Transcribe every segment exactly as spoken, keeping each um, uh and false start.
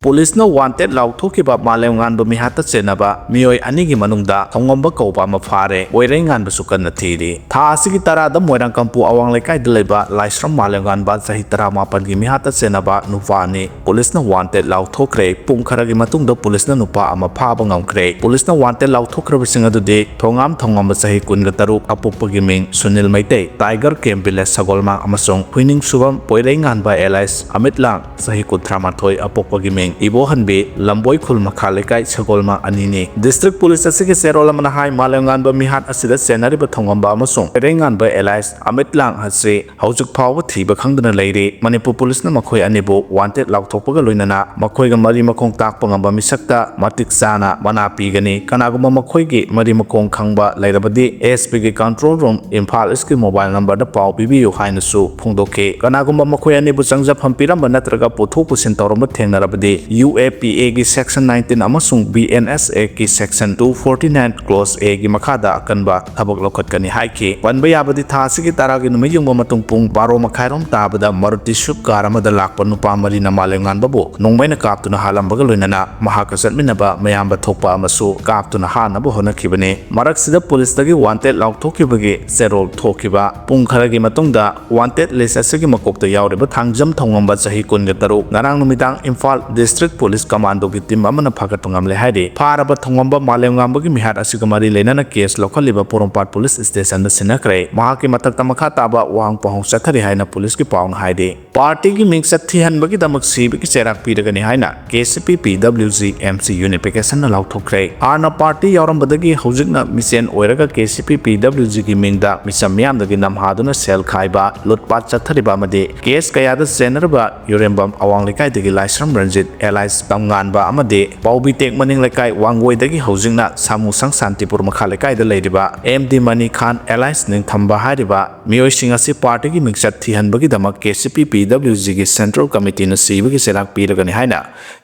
ꯄꯨꯂꯤꯁꯅ ꯋꯥꯟꯇꯦꯗ ꯂꯥꯎꯊꯣꯛꯈꯤꯕ ꯃꯥꯂꯦꯝꯉꯥꯟꯕ ꯃꯤꯍꯥꯠꯇ ꯆꯦꯟꯅꯕ ꯃꯤꯑꯣꯏ ꯑꯅꯤꯒꯤ ꯃꯅꯨꯡꯗ ꯊꯣꯡꯉꯝꯕ ꯀꯧꯕ ꯑꯃ ꯐꯥꯔꯦ꯫ ꯄꯣꯏꯔꯩꯉꯥꯟꯕꯁꯨ ꯀꯟꯅ ꯊꯤꯔꯤ꯫ ꯊꯥ ꯑꯁꯤꯒꯤ ꯇꯔꯥꯗ ꯃꯣꯏꯔꯥꯡꯀꯝꯄꯨ ꯑꯋꯥꯡ ꯂꯩꯀꯥꯏꯗ ꯂꯩꯕ ꯂꯥꯏꯁ꯭ꯔꯝ ꯃꯥꯂꯦꯝꯉꯥꯟꯕ, ꯆꯍꯤ ꯇꯔꯥꯃꯥꯄꯟꯒꯤ ꯃꯤꯍꯥꯠꯇ ꯆꯦꯟꯅꯕ ꯅꯨꯄꯥ ꯑꯅꯤ ꯄꯨꯂꯤꯁꯅ ꯋꯥꯟꯇꯦꯗ ꯂꯥꯎꯊꯣꯛꯈ꯭ꯔꯦ꯫ ꯄꯨꯡ ꯈꯔꯒꯤ ꯃꯇꯨꯡꯗ ꯄꯨꯂꯤꯁꯅ ꯅꯨꯄꯥ ꯑꯃ ꯐꯥꯕ ꯉꯝꯈ꯭ꯔꯦ꯫ ꯄꯨꯂꯤꯁꯅ ꯋꯥꯟꯇꯦꯗ ꯂꯥꯎꯊꯣꯛꯈ꯭ꯔꯕꯁꯤꯡ ꯑꯗꯨꯗꯤ ꯊꯣꯉꯥꯝ ꯊꯣꯡꯉꯝꯕ, ꯆꯍꯤ ꯀꯨꯟꯒ ꯇꯔꯨꯛ, ꯑꯄꯣꯛꯄꯒꯤ ꯃꯤꯡ ꯁꯨꯅꯤꯜ ꯃꯩꯇꯩ, ꯇꯥꯏꯒꯔ ꯀꯦꯝ ꯚꯤꯂꯦꯖ ꯁꯒꯣꯜꯃꯥꯡ, ꯑꯃꯁꯨꯡ ꯍꯨꯏꯅꯤꯡꯁꯨꯕꯝ ꯄꯣꯏꯔꯩꯉꯥꯟꯕ ꯑꯦꯂꯥꯏꯁ ꯑꯃꯤꯠ ꯂꯥꯡ, ꯆꯍꯤ ꯀꯨꯟꯊ꯭ꯔꯥ ꯃꯥꯊꯣꯏ, ꯑꯄꯣꯛꯄꯒꯤ ꯃꯤꯡ ꯏꯕꯣꯍꯟꯕꯤ, ꯂꯝꯕꯣꯏ ꯈꯨꯜ ꯃꯈꯥ ꯂꯩꯀꯥꯏ ꯁꯒꯣꯜꯃꯥꯡ ꯑꯅꯤꯅꯤ꯫ ꯗꯤꯁꯇ꯭ꯔꯤꯛ ꯄꯨꯂꯤꯁ ꯑꯁꯤꯒꯤ ꯆꯦꯔꯣꯜ ꯑꯃꯅ ꯍꯥꯏ, ꯃꯥꯂꯦꯝꯉꯥꯟꯕ ꯃꯤꯍꯥꯠ ꯑꯁꯤꯗ ꯆꯦꯟꯅꯔꯤꯕ ꯊꯣꯡꯉꯝꯕ ꯑꯃꯁꯨꯡ ꯄꯣꯏꯔꯩꯉꯥꯟꯕ ꯑꯦꯂꯥꯏꯁ ꯑꯃꯤꯠ ꯂꯥꯡ ꯑꯁꯤ ꯍꯧꯖꯤꯛ ꯐꯥꯎꯕ ꯊꯤꯕ ꯈꯪꯗꯅ ꯂꯩꯔꯤ꯫ ꯃꯅꯤꯄꯨꯔ ꯄꯨꯂꯤꯁꯅ ꯃꯈꯣꯏ ꯑꯅꯤꯕꯨ ꯋꯥꯟꯇꯦꯗ ꯂꯥꯎꯊꯣꯛꯄꯒ ꯂꯣꯏꯅꯅ ꯃꯈꯣꯏꯒ ꯃꯔꯤ ꯃꯈꯣꯡ ꯇꯥꯛꯄ ꯉꯝꯕ ꯃꯤꯁꯛꯇ ꯃꯇꯤꯛ ꯆꯥꯅ ꯃꯅꯥ ꯄꯤꯒꯅꯤ꯫ ꯀꯅꯥꯒꯨꯝꯕ ꯃꯈꯣꯏꯒꯤ ꯃꯔꯤ ꯃꯈꯣꯡ ꯈꯪꯕ ꯂꯩꯔꯕꯗꯤ, ꯑꯦꯁ ꯄꯤꯒꯤ ꯀꯟꯇ꯭ꯔꯣꯜ ꯔꯨꯝ, ꯏꯝꯐꯥꯜ ꯏꯁꯀꯤ ꯃꯣꯕꯥꯏꯜ ꯅꯝꯕꯔꯗ ꯄꯥꯎ ꯄꯤꯕꯤꯌꯨ ꯍꯥꯏꯅꯁꯨ ꯐꯣꯡꯗꯣꯛꯈꯤ꯫ ꯀꯅꯥꯒꯨꯝꯕ ꯃꯈꯣꯏ ꯑꯅꯤꯕꯨ ꯆꯪꯖꯐꯝ ꯄꯤꯔꯝꯕ ꯅꯠꯇ꯭ꯔꯒ ꯄꯨꯊꯣꯛ ꯄꯨꯁꯤꯟ ꯇꯧꯔꯝꯕ ꯊꯦꯡꯅꯔꯕꯗꯤ, ꯌꯨ ꯑꯦ ꯄꯤ ꯑꯦꯒꯤ ꯁꯦꯛꯁꯟ ꯅꯥꯏꯟꯇꯤꯟ ꯑꯃꯁꯨꯡ ꯕꯤ ꯑꯦꯟ ꯑꯦꯁ ꯑꯦꯛꯀꯤ section two forty nine clause ꯑꯦꯒꯤ ꯃꯈꯥꯗ ꯑꯀꯟꯕ ꯊꯕꯛ ꯂꯧꯈꯠꯀꯅꯤ ꯍꯥꯏꯈꯤ꯫ ꯄꯟꯕ ꯌꯥꯕꯗꯤ, ꯊꯥ ꯑꯁꯤꯒꯤ ꯇꯔꯥꯒꯤ ꯅꯨꯃꯤꯠ ꯌꯨꯡꯕ ꯃꯇꯨꯡ ꯄꯨꯡ ꯕꯥꯔꯣ ꯃꯈꯥꯏꯔꯣꯝ ꯇꯥꯕꯗ ꯃꯔꯨꯇꯤ ꯁ꯭ꯋꯤꯐ ꯀꯥꯔ ꯑꯃꯗ ꯂꯥꯛꯄ ꯅꯨꯄꯥ ꯃꯔꯤꯅ ꯃꯥꯂꯦꯝꯉꯥꯟꯕꯕꯨ ꯅꯣꯡꯃꯩꯅ ꯀꯥꯞꯇꯨꯅ ꯍꯥꯠꯂꯝꯕꯒ ꯂꯣꯏꯅꯅ ꯃꯍꯥꯛꯀ ꯆꯠꯃꯤꯟꯅꯕ ꯃꯌꯥꯝꯕ ꯊꯣꯛꯄ ꯑꯃꯁꯨ ꯀꯥꯞꯇꯨꯅ ꯍꯥꯠꯅꯕ ꯍꯣꯠꯅꯈꯤꯕꯅꯤ꯫ ꯃꯔꯛꯁꯤꯗ ꯄꯨꯂꯤꯁꯇꯒꯤ ꯋꯥꯟꯇꯦꯗ ꯂꯥꯎꯊꯣꯛꯈꯤꯕꯒꯤ ꯆꯦꯔꯣꯜ ꯊꯣꯛꯈꯤꯕ꯫ ꯄꯨꯡ ꯈꯔꯒꯤ ꯃꯇꯨꯡꯗ ꯋꯥꯟꯇꯦꯗ ꯂꯤꯁ ꯑꯁꯤꯒꯤ ꯃꯀꯣꯛꯇ ꯌꯥꯎꯔꯤꯕ ꯊꯥꯡꯖꯝ ꯊꯣꯡꯉꯝꯕ, ꯆꯍꯤ ꯀꯨꯟꯒ ꯇꯔꯨꯛ, ꯉꯔꯥꯡ ꯅꯨꯃꯤꯗꯥꯡ ꯏꯝꯐꯥꯜ ꯗꯤꯁꯇ꯭ꯔꯤꯛ ꯄꯨꯂꯤꯁ ꯀꯃꯥꯟꯗꯣꯒꯤ ꯇꯤꯝ ꯑꯃꯅ ꯐꯥꯒꯠꯄ ꯉꯝꯂꯦ ꯍꯥꯏꯔꯤ꯫ ꯐꯥꯔꯕ ꯊꯣꯡꯉꯝꯕ ꯃꯥꯂꯦꯝꯉꯥꯟꯕꯒꯤ ꯃꯤꯍꯥꯠ ꯑꯁꯤꯒ ꯃꯔꯤ ꯂꯩꯅꯅ ꯀꯦꯁ ꯂꯧꯈꯠꯂꯤꯕ ꯄꯣꯔꯣꯝꯄꯥꯠ ꯄꯨꯂꯤꯁ ꯁ꯭ꯇꯦꯁꯟꯗ ꯁꯤꯟꯅꯈ꯭ꯔꯦ꯫ ꯃꯍꯥꯛꯀꯤ ꯃꯊꯛꯇ ꯃꯈꯥ ꯇꯥꯕ ꯋꯥꯍꯪ ꯄꯥꯎꯍꯪ ꯆꯠꯊꯔꯤ ꯍꯥꯏꯅ ꯄꯨꯂꯤꯁꯀꯤ ꯄꯥꯎꯅ ꯍꯥꯏꯔꯤ꯫ ꯄꯥꯔꯇꯤꯒꯤ ꯃꯤꯡꯆꯠ ꯊꯤꯍꯟꯕꯒꯤꯗꯃꯛ ꯁꯤꯕꯒꯤ ꯆꯩꯔꯥꯛ ꯄꯤꯔꯒꯅꯤ ꯍꯥꯏꯅ ꯀꯦ ꯁꯤ ꯄꯤ ꯄꯤ ꯗꯕ꯭ꯂꯤꯎ ꯖꯤ ꯑꯦꯝ ꯁꯤ ꯌꯨꯅꯤꯐꯤꯀꯦꯁꯟꯅ ꯂꯥꯎꯊꯣꯛꯈ꯭ꯔꯦ꯫ ꯍꯥꯟꯅ ꯄꯥꯔꯇꯤ ꯌꯥꯎꯔꯝꯕꯗꯒꯤ ꯍꯧꯖꯤꯛꯅ ꯃꯤꯆꯦꯟ ꯑꯣꯏꯔꯒ ꯀꯦ ꯁꯤ ꯄꯤ ꯄꯤ ꯗꯕ꯭ꯂꯤꯎ ꯖꯤꯒꯤ ꯃꯤꯡꯗ ꯃꯤꯆꯝ ꯃꯤꯌꯥꯝꯗꯒꯤ ꯅꯝꯍꯥꯗꯨꯅ ꯁꯦꯜ ꯈꯥꯏꯕ, ꯂꯨꯠꯄꯥꯠ ꯆꯠꯊꯔꯤꯕ ꯑꯃꯗꯤ ꯀꯦꯁ ꯀꯌꯥꯗ ꯆꯦꯟꯅꯔꯤꯕ ꯌꯨꯔꯦꯝꯕꯝ ꯑꯋꯥꯡ ꯂꯩꯀꯥꯏꯗꯒꯤ ꯂꯥꯏꯁ꯭ꯔꯝ ꯔꯟꯖꯤꯠ ꯑꯦꯂꯥꯏꯁ ꯇꯝꯉꯥꯟꯕ ꯑꯃꯗꯤ ꯄꯥꯎꯕꯤ ꯇꯦꯛ ꯃꯅꯤꯡ ꯂꯩꯀꯥꯏ ꯋꯥꯡꯒꯣꯏꯗꯒꯤ ꯍꯧꯖꯤꯛꯅ ꯁꯥꯃꯨ ꯁꯪꯁꯥꯟꯇꯤꯄꯨꯔ ꯃꯈꯥ ꯂꯩꯀꯥꯏꯗ ꯂꯩꯔꯤꯕ ꯑꯦꯝ ꯗꯤ ꯃꯅꯤ ꯈꯥꯟ ꯑꯦꯂꯥꯏꯁ ꯅꯤꯡꯊꯝꯕ ꯍꯥꯏꯔꯤꯕ ꯃꯤꯑꯣꯏꯁꯤꯡ ꯑꯁꯤ ꯄꯥꯔꯇꯤꯒꯤ ꯃꯤꯡꯆꯠ ꯊꯤꯍꯟꯕꯒꯤꯗꯃꯛ ꯀꯦ ꯁꯤ ꯄꯤ ꯄꯤ ꯗꯕ꯭ꯂꯤꯎ ꯖꯤꯒꯤ ꯁꯦꯟꯇ꯭ꯔꯦꯜ ꯀꯃꯤꯇꯤꯅ ꯁꯤꯕꯒꯤ ꯆꯩꯔꯥꯛ ꯄꯤꯔꯒꯅꯤ ꯍꯥꯏꯅ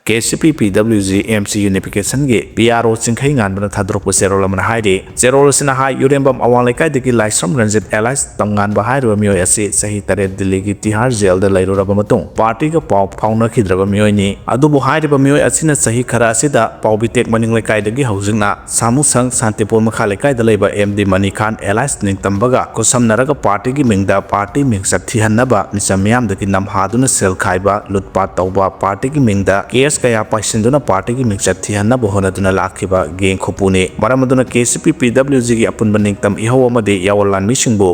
ꯀꯦ ꯁꯤ ꯄꯤ ꯄꯤ W G M C ꯌꯨꯅꯤꯐꯤꯀꯦꯁꯟꯒꯤ P R ꯑꯣ ꯆꯤꯡꯈꯩ ꯉꯥꯟꯕꯅ ꯊꯥꯗꯣꯔꯛꯄ ꯆꯦꯔꯣꯜ ꯑꯃꯅ ꯍꯥꯏꯔꯤ꯫ ꯆꯦꯔꯣꯜ ꯑꯁꯤꯅ ꯍꯥꯏ, ꯌꯨꯔꯦꯝꯕꯝ ꯑꯋꯥꯡ ꯂꯩꯀꯥꯏꯗꯒꯤ ꯂꯥꯏꯁ꯭ꯔꯝ ꯔꯟꯖꯤꯠ alias ꯇꯝꯉꯥꯟꯕ ꯍꯥꯏꯔꯤꯕ ꯃꯤꯑꯣꯏ ꯑꯁꯤ ꯆꯍꯤ ꯇꯔꯦꯠ ꯗꯤꯜꯂꯤꯒꯤ ꯇꯤꯍꯥꯔ ꯖꯦꯜꯗ ꯂꯩꯔꯨꯔꯕ ꯃꯇꯨꯡ ꯄꯥꯔꯇꯤꯒ ꯄꯥꯎ ꯐꯥꯎꯅꯈꯤꯗ꯭ꯔꯕ ꯃꯤꯑꯣꯏꯅꯤ꯫ ꯑꯗꯨꯕꯨ ꯍꯥꯏꯔꯤꯕ ꯃꯤꯑꯣꯏ ꯑꯁꯤꯅ ꯆꯍꯤ ꯈꯔ ꯑꯁꯤꯗ ꯄꯥꯎꯕꯤꯇꯦꯛ ꯃꯅꯤꯡ ꯂꯩꯀꯥꯏꯗꯒꯤ ꯍꯧꯖꯤꯛꯅ ꯁꯥꯃꯨꯁꯪ ꯁꯥꯟꯇꯤꯄꯨꯔ ꯃꯈꯥ ꯂꯩꯀꯥꯏꯗ ꯂꯩꯕ ꯑꯦꯝ ꯗꯤ ꯃꯅꯤꯈꯥꯟ alias ꯅꯤꯡꯇꯝꯕꯒ ꯈꯨꯠꯁꯝꯅꯔꯒ ꯄꯥꯔꯇꯤꯒꯤ ꯃꯤꯡꯗ ꯄꯥꯔꯇꯤ ꯃꯤꯡꯆꯠ ꯊꯤꯍꯟꯅꯕ ꯃꯤꯆꯝ ꯃꯤꯌꯥꯝꯗꯒꯤ ꯅꯝꯍꯥꯗꯨꯅ ꯁꯦꯜ ꯈꯥꯏꯕ, ꯂꯨꯠꯄꯥꯠ ꯇꯧꯕ, ꯄꯥꯔꯇꯤꯒꯤ ꯃꯤꯡꯗ ꯀꯦꯁ ꯀꯌꯥ ꯄꯥꯏꯁꯤꯟꯗꯨꯅ ꯄꯥꯔꯇꯤꯒꯤ ꯃꯤꯡꯆꯠ ꯊꯤꯍꯟꯅꯕ ꯍꯣꯠꯅꯗꯨꯅ ꯂꯥꯛꯈꯤꯕ ꯒꯦꯡ ꯈꯨꯄꯨꯅꯤ꯫ ꯃꯔꯝ ꯑꯗꯨꯅ ꯀꯦ ꯁꯤ ꯄꯤ ꯄꯤ ꯗꯕ꯭ꯂꯤꯎ ꯖꯤꯒꯤ ꯑꯄꯨꯟꯕ ꯅꯤꯡꯇꯝ ꯏꯍꯧ ꯑꯃꯗꯤ ꯌꯥꯑꯣꯟ ꯂꯥꯟꯃꯤꯁꯤꯡꯕꯨ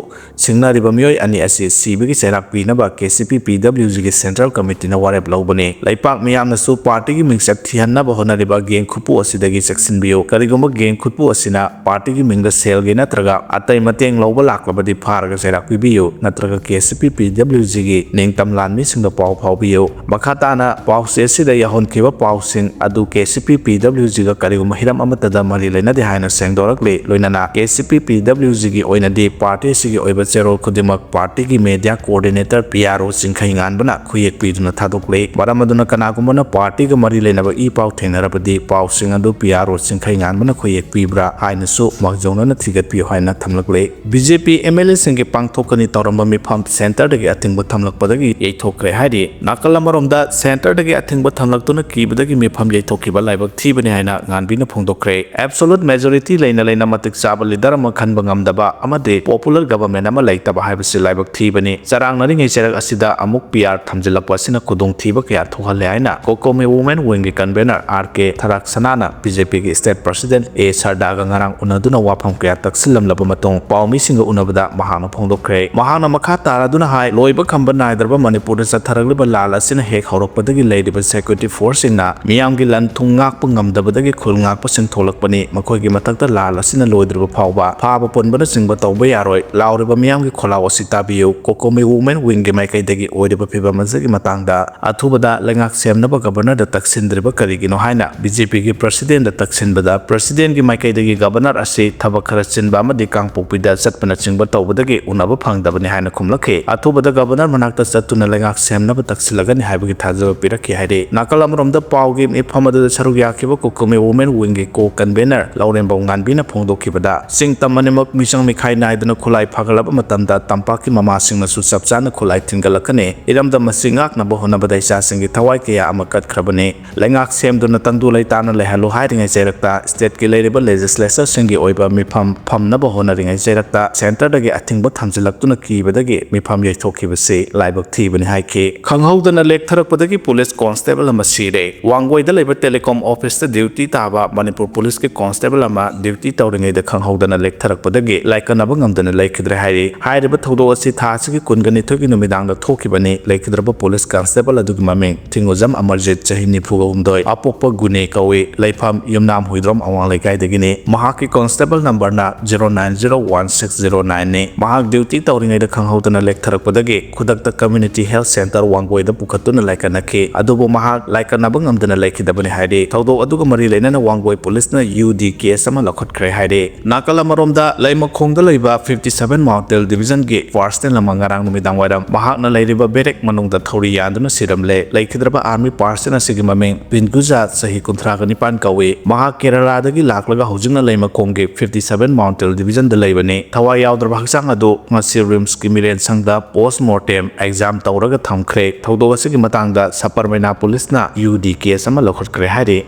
ꯁꯤꯡꯅꯔꯤꯕ ꯃꯤꯑꯣꯏ ꯑꯅꯤ ꯑꯁꯤ ꯁꯤꯕꯒꯤ ꯆꯩꯔꯥꯛ ꯄꯤꯅꯕ ꯀꯦ ꯁꯤ ꯄꯤ ꯄꯤ ꯗꯕ꯭ꯂꯤꯎ ꯖꯤꯒꯤ ꯁꯦꯟꯇ꯭ꯔꯦꯜ ꯀꯃꯤꯇꯤꯅ ꯋꯥꯔꯦꯞ ꯂꯧꯕꯅꯤ꯫ ꯂꯩꯄꯥꯛ ꯃꯤꯌꯥꯝꯅꯁꯨ ꯄꯥꯔꯇꯤꯒꯤ ꯃꯤꯡꯆꯠ ꯊꯤꯍꯟꯅꯕ ꯍꯣꯠꯅꯔꯤꯕ ꯒꯦꯡ ꯈꯨꯠꯄꯨ ꯑꯁꯤꯗꯒꯤ ꯆꯦꯛꯁꯤꯟꯕꯤꯌꯨ꯫ ꯀꯔꯤꯒꯨꯝꯕ ꯒꯦꯡ ꯈꯨꯠꯄꯨ ꯑꯁꯤꯅ ꯄꯥꯔꯇꯤꯒꯤ ꯃꯤꯡꯗ ꯁꯦꯜꯒꯤ ꯅꯠꯇ꯭ꯔꯒ ꯑꯇꯩ ꯃꯇꯦꯡ ꯂꯧꯕ ꯂꯥꯛꯂꯕꯗꯤ ꯐꯥꯔꯒ ꯆꯩꯔꯥꯛ ꯄꯤꯕꯤꯌꯨ, ꯅꯠꯇ꯭ꯔꯒ ꯀꯦ ꯁꯤ ꯄꯤ ꯄꯤ ꯗꯕ꯭ꯂꯤꯎ ꯖꯤꯒꯤ ꯅꯤꯡꯇꯝ ꯂꯥꯟꯃꯤꯁꯤꯡꯗ ꯄꯥꯎ ꯐꯥꯎꯕꯤꯌꯨ꯫ ꯃꯈꯥ ꯇꯥꯅ ꯄꯥꯎꯆꯦ ꯑꯁꯤꯗ ꯌꯥꯎꯍꯟꯈꯤꯕ ꯄꯥꯎꯁꯤꯡ ꯑꯗꯨ ꯀꯦ ꯁꯤ ꯄꯤ ꯄꯤ ꯗꯕ꯭ꯂꯤꯎ ꯖꯤꯒ ꯀꯔꯤꯒꯨꯝꯕ ꯍꯤꯔꯝ ꯑꯃꯠꯇꯗ ꯃꯔꯤ ꯂꯩꯅꯗꯦ ꯍꯥꯏꯅ ꯁꯦꯡꯗꯣꯔꯛꯂꯤ꯫ ꯂꯣꯏꯅꯅ ꯀꯦ ꯁꯤ ꯄꯤ ꯄꯤ ꯗꯕ꯭ꯂꯤꯎ ꯖꯤꯒꯤ ꯑꯣꯏꯅꯗꯤ ꯄꯥꯔꯇꯤ ꯑꯁꯤꯒꯤ ꯑꯣꯏꯕ ꯆꯦꯔꯣꯜ ꯈꯨꯗꯤꯡꯃꯛ ꯄꯥꯔꯇꯤꯒꯤ ꯃꯦꯗꯤꯌꯥ ꯀꯣꯑꯣꯔꯗꯤꯅꯦꯇꯔ ꯄꯤ ꯑꯥꯔ ꯑꯣ ꯆꯤꯡꯈꯩ ꯉꯥꯟꯕꯅ ꯈꯨꯌꯦꯛ ꯄꯤꯗꯨꯅ ꯊꯥꯗꯣꯛꯂꯦ꯫ ꯃꯔꯝ ꯑꯗꯨꯅ ꯀꯅꯥꯒꯨꯝꯕꯅ ꯄꯥꯔꯇꯤꯒ ꯃꯔꯤ ꯂꯩꯅꯕ ꯏ ꯄꯥꯎ ꯊꯦꯡꯅꯔꯕꯗꯤ ꯄꯥꯎꯁꯤꯡ ꯑꯗꯨ ꯄꯤ ꯑꯥꯔ ꯑꯣ ꯆꯤꯡꯈꯩ ꯉꯥꯟꯕꯅ ꯈꯨꯌꯦꯛ ꯄꯤꯕ꯭ꯔꯥ ꯍꯥꯏꯅꯁꯨ ꯃꯥꯡꯖꯧꯅꯅ ꯊꯤꯒꯠꯄꯤꯌꯨ ꯍꯥꯏꯅ ꯊꯝꯂꯛꯂꯦ꯫ B J P M L ꯑꯦꯁꯤꯡꯒꯤ ꯄꯥꯡꯊꯣꯛꯀꯅꯤ ꯇꯧꯔꯝꯕ ꯃꯤꯐꯝ ꯁꯦꯟꯇꯔꯗꯒꯤ ꯑꯊꯤꯡꯕ ꯊꯝꯂꯛꯄꯗꯒꯤ ꯌꯩꯊꯣꯛꯈ꯭ꯔꯦ ꯍꯥꯏꯔꯤ꯫ ꯅꯥꯀꯜ ꯑꯃꯔꯣꯝꯗ ꯁꯦꯟꯇꯔꯗꯒꯤ ꯑꯊꯤꯡꯕ ꯊꯝꯂꯛꯇꯨꯅ ꯀꯤꯕꯗꯒꯤ ꯃꯤꯐꯝ ꯌꯩꯊꯣꯛꯈꯤꯕ ꯂꯥꯏꯕꯛ ꯊꯤꯕꯅꯤ ꯍꯥꯏꯅ ꯉꯥꯟꯕꯤꯅ ꯐꯣꯡꯗꯣꯛꯈ꯭ꯔꯦ꯫ Absolute majority ꯂꯩꯅ ꯂꯩꯅ ꯃꯇꯤꯛ ꯆꯥꯕ ꯂꯤꯗꯔ ꯑꯃ ꯈꯟꯕ ꯉꯝꯗꯕ ꯑꯃꯗꯤ popular government ꯑꯃ ꯂꯩꯇꯕ ꯍꯥꯏꯕꯁꯤ ꯂꯥꯏꯕꯛ ꯊꯤꯕꯅꯤ꯫ ꯆꯔꯥꯡꯅꯔꯤꯉꯩ ꯆꯩꯔꯛ ꯑꯁꯤꯗ ꯑꯃꯨꯛ ꯄꯤ ꯑꯥꯔ ꯊꯝꯖꯤꯜꯂꯛꯄ ꯑꯁꯤꯅ ꯈꯨꯗꯣꯡꯊꯤꯕ ꯀꯌꯥ ꯊꯣꯛꯍꯜꯂꯦ ꯍꯥꯏꯅ ꯀꯣꯀꯣꯃꯤ Women Wingꯒꯤ convener ꯑꯥꯔ ꯀꯦ ꯊꯔꯥꯛꯁꯅꯥꯅ ꯕꯤ ꯖꯦ ꯄꯤꯒꯤ state president ꯑꯦ ꯁꯔꯗꯥꯒ ꯉꯔꯥꯡ ꯎꯅꯗꯨꯅ ꯋꯥꯐꯝ ꯀꯌꯥ ꯇꯛꯁꯤꯜꯂꯝꯂꯕ ꯃꯇꯨꯡ ꯄꯥꯎꯃꯤꯁꯤꯡꯒ ꯎꯅꯕꯗ ꯃꯍꯥꯛꯅ ꯐꯣꯡꯗꯣꯛꯈ꯭ꯔꯦ꯫ ꯃꯍꯥꯛꯅ ꯃꯈꯥ ꯇꯥꯔꯗꯨꯅ ꯍꯥꯏ, ꯂꯣꯏꯕ ꯈꯝꯕ ꯅꯥꯏꯗ꯭ꯔꯕ ꯃꯅꯤꯄꯨꯔꯗ ꯆꯠꯊꯔꯛꯂꯤꯕ ꯂꯥꯟ ꯑꯁꯤꯅ ꯍꯦꯛ ꯍꯧꯔꯛꯄꯗꯒꯤ ꯂꯩꯔꯤꯕ security forceꯁꯤꯡꯅ ꯃꯤꯌꯥꯝꯒꯤ ꯂꯟ ꯊꯨꯝ ꯉꯥꯛꯄ ꯉꯝꯗꯕꯗꯒꯤ ꯈꯨꯜ ꯉꯥꯛꯄꯁꯤꯡ ꯊꯣꯛꯂꯛꯄꯅꯤ꯫ ꯃꯈꯣꯏꯒꯤ ꯃꯊꯛꯇ ꯂꯥꯟ ꯑꯁꯤꯅ ꯂꯣꯏꯗ꯭ꯔꯤꯕ ꯐꯥꯎꯕ ꯐꯥꯕ ꯄꯨꯟꯕꯅꯆꯤꯡꯕ ꯇꯧꯕ ꯌꯥꯔꯣꯏ꯫ ꯂꯥꯎꯔꯤꯕ ꯃꯤꯌꯥꯝꯒꯤ ꯈꯣꯜꯂꯥꯎ ꯑꯁꯤ ꯇꯥꯕꯤꯌꯨ꯫ ꯀꯣꯀꯣꯃꯤ Women Wingꯒꯤ ꯃꯥꯏꯀꯩꯗꯒꯤ ꯑꯣꯏꯔꯤꯕ ꯐꯤꯚꯝ ꯑꯁꯤꯒꯤ ꯃꯇꯥꯡꯗ ꯑꯊꯨꯕꯗ ꯂꯩꯉꯥꯛ ꯁꯦꯝꯅꯕ governorꯗ ꯇꯛꯁꯤꯟꯗ꯭ꯔꯤꯕ ꯀꯔꯤꯒꯤꯅꯣ ꯍꯥꯏꯅ ꯕꯤ ꯖꯦ ꯄꯤꯒꯤ presidentꯗ ꯇꯛꯁꯤꯟꯕꯗ, presidentꯒꯤ ꯃꯥꯏꯀꯩꯗꯒꯤ governor ꯑꯁꯤ ꯊꯕꯛ ꯈꯔ ꯆꯤꯟꯕ ꯑꯃꯗꯤ ꯀꯥꯡꯄꯣꯛꯄꯤꯗ ꯆꯠꯄꯅꯆꯤꯡꯕ ꯇꯧꯕꯗꯒꯤ ꯎꯅꯕ ꯐꯪꯗꯕꯅꯤ ꯍꯥꯏꯅ ꯈꯨꯝꯂꯛꯈꯤ꯫ ꯑꯊꯨꯕꯗ governor ꯃꯅꯥꯛꯇ ꯆꯠꯇꯨꯅ ꯂꯩꯉꯥꯛ ꯁꯦꯝꯅꯕ ꯇꯛꯁꯤꯜꯂꯒꯅꯤ ꯍꯥꯏꯕꯒꯤ ꯊꯥꯖꯕ ꯄꯤꯔꯛꯈꯤ ꯍꯥꯏꯔꯤ꯫ ꯅꯥꯀꯜ ꯑꯃꯔꯣꯝꯗ ꯄꯥꯎꯒꯤ ꯃꯤꯐꯝ ꯑꯗꯨꯗ ꯁꯔꯨꯛ ꯌꯥꯈꯤꯕ ꯀꯨꯀꯨꯃꯤ Women Wing ꯒꯤ co convenor ꯂꯧꯔꯦꯝꯕꯝ ꯉꯥꯟꯕꯤꯅ ꯐꯣꯡꯗꯣꯛꯈꯤꯕꯗ, ꯆꯤꯡ ꯇꯝ ꯑꯅꯤꯃꯛ ꯃꯤꯆꯪ ꯃꯤꯈꯥꯏ ꯅꯥꯏꯗꯅ ꯈꯨꯠꯂꯥꯏ ꯐꯒꯠꯂꯕ ꯃꯇꯝꯗ ꯇꯝꯄꯥꯛꯀꯤ ꯃꯃꯥꯁꯤꯡꯅꯁꯨ ꯆꯞ ꯆꯥꯅ ꯈꯨꯠꯂꯥꯏ ꯊꯤꯟꯒꯠꯂꯛꯀꯅꯤ꯫ ꯏꯔꯝꯗꯝ ꯑꯁꯤ ꯉꯥꯛꯅꯕ ꯍꯣꯠꯅꯕꯗ ꯏꯆꯥꯁꯤꯡꯒꯤ ꯊꯋꯥꯏ ꯀꯌꯥ ꯑꯃ ꯀꯠꯈ꯭ꯔꯕꯅꯤ꯫ ꯂꯩꯉꯥꯛ ꯁꯦꯝꯗꯨꯅ ꯇꯪꯗꯨ ꯂꯩꯇꯥꯅ ꯂꯩꯍꯜꯂꯨ ꯍꯥꯏꯔꯤꯉꯩ ꯆꯩꯔꯛꯇ, state ꯀꯤ ꯂꯩꯔꯤꯕ legislature ꯁꯤꯡꯒꯤ ꯑꯣꯏꯕ ꯃꯤꯐꯝ ꯐꯝꯅꯕ ꯍꯣꯠꯅꯔꯤꯉꯩ ꯆꯩꯔꯛꯇ centre ꯗꯒꯤ ꯑꯊꯤꯡꯕ ꯊꯝꯖꯤꯜꯂꯛꯇꯨꯅ ꯀꯤꯕꯗꯒꯤ ꯃꯤꯐꯝ ꯌꯩꯊꯣꯛꯈꯤꯕꯁꯤ ꯂꯥꯏꯕꯛ ꯊꯤꯕꯅꯤ ꯍꯥꯏꯈꯤ꯫ ꯈꯪꯍꯧꯗꯅ ꯂꯦꯛꯊꯔꯛꯄꯗꯒꯤ police constable ꯑꯃ ꯁꯤꯔꯦ꯫ ꯋꯥꯡꯒꯣꯏꯗ ꯂꯩꯕ telecom office ꯇ duty ꯇꯥꯕ ꯃꯅꯤꯄꯨꯔ police ꯀꯤ constable ꯑꯃ duty ꯇꯧꯔꯤꯉꯩꯗ ꯈꯪꯍꯧꯗꯅ ꯂꯦꯛꯊꯔꯛꯄꯗꯒꯤ ꯂꯥꯏꯀꯠꯅꯕ ꯉꯝꯗꯅ ꯂꯩꯈꯤꯗ꯭ꯔꯦ ꯍꯥꯏꯔꯤ꯫ ꯍꯥꯏꯔꯤꯕ ꯊꯧꯗꯣꯛ ꯑꯁꯤ ꯊꯥ ꯑꯁꯤꯒꯤ ꯀꯨꯟꯒ ꯅꯤꯊꯣꯏꯒꯤ ꯅꯨꯃꯤꯗꯥꯡꯗ ꯊꯣꯛꯈꯤꯕꯅꯤ꯫ ꯂꯩꯈꯤꯗ꯭ꯔꯕ police constable ꯑꯗꯨꯒꯤ ꯃꯃꯤꯡ ꯊꯤꯡꯉꯨꯖꯝ ꯑꯃꯔꯖꯤꯠ, ꯆꯍꯤ ꯅꯤꯐꯨꯒ ꯍꯨꯝꯗꯣꯏ, ꯑꯄꯣꯛꯄ ꯒꯨꯅꯦ ꯀꯧꯏ, ꯂꯩꯐꯝ ꯌꯨꯝꯅꯥꯝ ꯍꯨꯏꯗ꯭ꯔꯣꯝ ꯑꯋꯥꯡ ꯂꯩꯀꯥꯏꯗꯒꯤꯅꯤ꯫ ꯃꯍꯥꯛꯀꯤ constable number ꯅ zero nine zero one six zero nine ꯅꯤ꯫ ꯃꯍꯥꯛ duty ꯇꯧꯔꯤꯉꯩꯗ ꯈꯪꯍꯧꯗꯅ ꯂꯦꯛꯊꯔꯛꯄꯗꯒꯤ ꯈꯨꯗꯛꯇ community health centre ꯋꯥꯡꯒꯣꯏꯗ ꯄꯨꯈꯠꯇꯨꯅ ꯂꯥꯏꯀꯠꯅꯈꯤ꯫ ꯑꯗꯨꯕꯨ ꯃꯍꯥꯛ ꯂꯥꯏꯀꯠꯅꯕ ꯉꯝꯗꯅ ꯂꯩꯈꯤꯗꯕꯅꯤ ꯍꯥꯏꯔꯤ꯫ ꯊꯧꯗꯣꯛ ꯑꯗꯨꯒ ꯃꯔꯤ ꯂꯩꯅꯅ ꯋꯥꯡꯒꯣꯏ police ꯅ U D case ꯑꯃ ꯂꯧꯈꯠꯈ꯭ꯔꯦ ꯍꯥꯏꯔꯤ꯫ ꯅꯥꯀꯜ ꯑꯃꯔꯣꯝꯗ, ꯂꯩꯃꯈꯣꯡꯗ ꯂꯩꯕ fifty seven Mountel Division ꯒꯤ personnel ꯑꯃ ꯉꯔꯥꯡ ꯅꯨꯃꯤꯗꯥꯡ ꯋꯥꯏꯔꯝ ꯃꯍꯥꯛꯅ ꯂꯩꯔꯤꯕ barrack ꯃꯅꯨꯡꯗ ꯊꯧꯔꯤ ꯌꯥꯟꯗꯨꯅ ꯁꯤꯔꯝꯂꯦ꯫ ꯂꯩꯈꯤꯗ꯭ꯔꯕ army personnel ꯑꯁꯤꯒꯤ ꯃꯃꯤꯡ ꯄꯤꯟꯒꯨꯖꯥ, ꯆꯍꯤ ꯀꯨꯟꯊ꯭ꯔꯥꯒ ꯅꯤꯄꯥꯟ ꯀꯧꯏ꯫ ꯃꯍꯥꯛ ꯀꯦꯔꯂꯥꯗꯒꯤ ꯂꯥꯛꯂꯒ ꯍꯧꯖꯤꯛꯅ ꯂꯩꯃꯈꯣꯡꯒꯤ fifty seven Mountel Division ꯗ ꯂꯩꯕꯅꯤ꯫ ꯊꯋꯥꯏ ꯌꯥꯎꯗ꯭ꯔꯕ ꯍꯛꯆꯥꯡ ꯑꯗꯨ ꯉꯁꯤ RIMS ꯀꯤ ꯃꯤꯔꯦꯟ ꯁꯪꯗ post mortem exam ꯇꯧꯔꯒ ꯊꯝꯈ꯭ꯔꯦ꯫ ꯊꯧꯗꯣꯛ ꯑꯁꯤꯒꯤ ꯃꯇꯥꯡꯗ ꯁꯕꯔꯃꯩꯅꯥ police ꯅ U D case ꯑꯃ ꯂꯧꯈꯠꯈ꯭ꯔꯦ ꯍꯥꯏꯔꯤ꯫